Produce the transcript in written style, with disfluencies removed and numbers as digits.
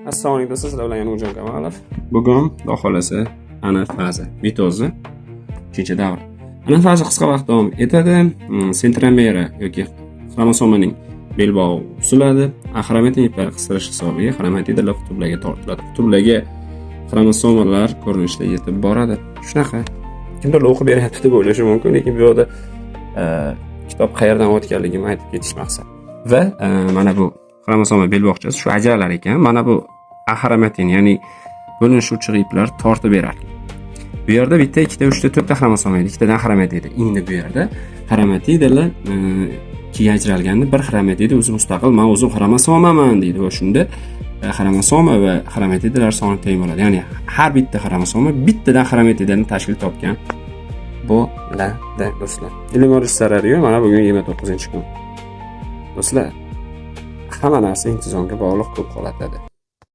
Assalomu alaykum do'stlar, sizlar bilan yana Umidjon Kamalov. Bugun Xudo xolasa anafaza, mitozni 3-davri. Anafaza qisqa vaqt davom etadi. Sentromera yoki xromosomaning belbog'i uziladi. Xromatin iplari qistirish hisobiga xromatidalar qutblarga tortiladi. Qutblarga xromosomalar ko'rinishda yetib boradi. Shunaqa. Kimdir o'qib beryapti deb o'ylashi mumkin, lekin bu yerda kitob qayerdan o'tganligimni aytib ketish maqsad. Va mana bu xromosoma belbog'chasi shu ajralar ekan. Mana bu axromatin, ya'ni bo'linishuvchi iplar tortib berar. Bu yerda bitta, ikkita, uchta, to'rtta xromosoma edi, ikkitadan xromatida. Endi bu yerda xromatidalar ikkiga ajralganda bir xromatida o'zi mustaqil, men o'zim xromosomaman deydi va shunda xromosoma va xromatidalar soni teng bo'ladi. Ya'ni har bitta xromosoma bittadan xromatidadan tashkil topgan bo'ladi do'stlar. Ilm olish zarari yo'q. Mana bugun 29-kun. Do'stlar, hamma narsa intizomga bog'liq ko'p holatlarda.